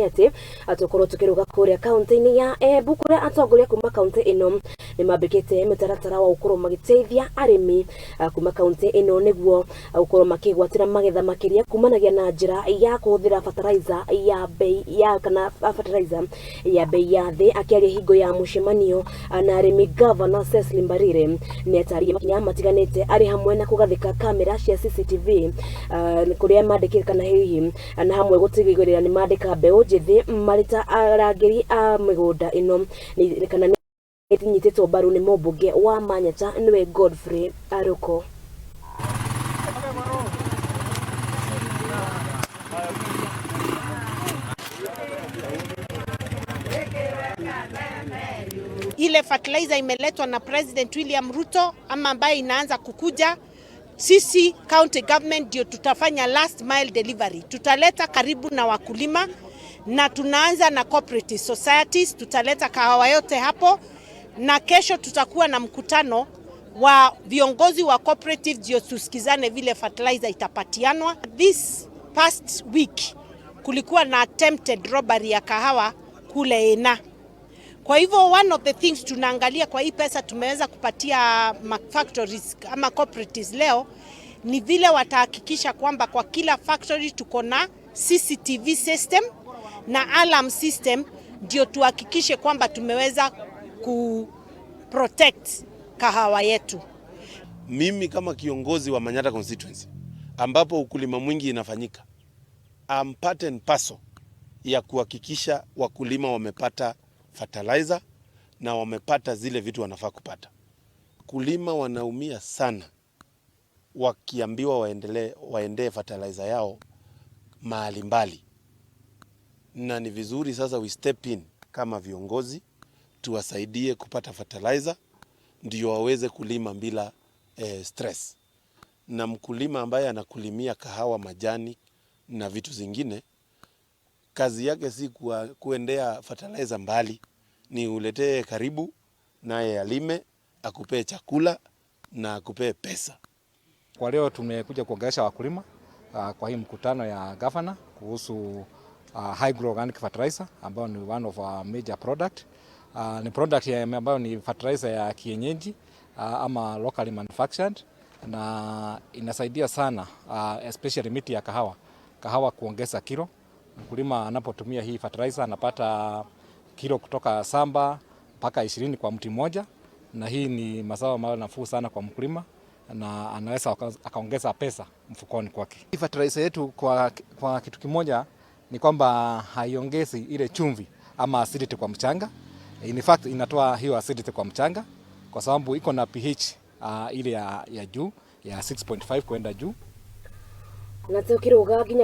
Nĩ atĩ tũkorwo tũkĩrũga kũrĩa kaunti-inĩ ya Embu, kũrĩa atongoria kuma kaunti ĩno nĩ mambĩkĩte mĩtaratara wa gũkorwo magĩteithia arĩmi kuma kaunti ĩno nĩguo gũkorwo makĩgwatĩra magetha makĩria kumanagia na njĩra ya kũhũthĩra fertilizer ya bei ya kana fertilizer ya bei ya thĩ. Akĩaria hingo ya mũcemanio na arĩmi, Governor Cecily Mbarire nĩ atarĩirie makinya matiganĩte arĩ hamwe na kũgathĩka kamera cia CCTV kũrĩa mandĩkĩte kana hihi na hamwe gũtigĩrĩra nĩ mandĩka mbeũ njĩthĩ marĩ ta arangĩri a mĩgũnda ĩno kana nĩ nyitĩtwo mbaru nĩ mũmbunge wa Manyata, nĩwe Godfrey Aruko. Ile fertilizer imeletwa na President William Ruto ama ambayo inaanza kukuja, sisi county government ndio tutafanya last mile delivery, tutaleta karibu na wakulima na tunaanza na cooperative societies, tutaleta kahawa yote hapo, na kesho tutakuwa na mkutano wa viongozi wa cooperative ndio tusikizane vile fertilizer itapatianwa. This past week kulikuwa na attempted robbery ya kahawa kule Ena. Kwa hivyo one of the things tunaangalia kwa hii pesa tumeweza kupatia factories ama cooperatives leo ni vile watahakikisha kwamba kwa kila factory tuko na CCTV system na alarm system, ndio tuhakikishe kwamba tumeweza ku protect kahawa yetu. Mimi kama kiongozi wa Manyatta constituency ambapo ukulima mwingi inafanyika, I'm part and parcel ya kuhakikisha wakulima wamepata fertilizer na wamepata zile vitu wanafaa kupata. Kulima wanaumia sana wakiambiwa waendelee waendee fertilizer yao mahali mbali, na ni vizuri sasa we step in kama viongozi tuwasaidie kupata fertilizer ndio waweze kulima bila stress. Na mkulima ambaye anakulimia kahawa, majani na vitu zingine, kazi yake si kuendea fertilizer mbali, ni uletee karibu naye alime, akupee chakula na akupee pesa. Kwa leo tumekuja kuongelesha wakulima kwa hii mkutano ya governor kuhusu high organic fertilizer ambayo ni one of our major product. Ni product ambayo ni fertilizer ya kienyeji ama locally manufactured na inasaidia sana especially miti ya kahawa kuongeza kilo. Mkulima anapotumia hii fertilizer anapata kilo kutoka 7 mpaka 20 kwa mti mmoja, na hii ni mazao ambayo nafuu sana kwa mkulima na anaweza akaongeza pesa mfukoni kwake. Hii fertilizer yetu kwa kitu kimoja ni kwamba haiongezi ile chumvi ama acidity kwa mchanga. In fact, inatoa hiyo acidity kwa mchanga kwa sababu iko na pH ile ya juu ya 6.5 kwenda juu. Na tukiruga nginya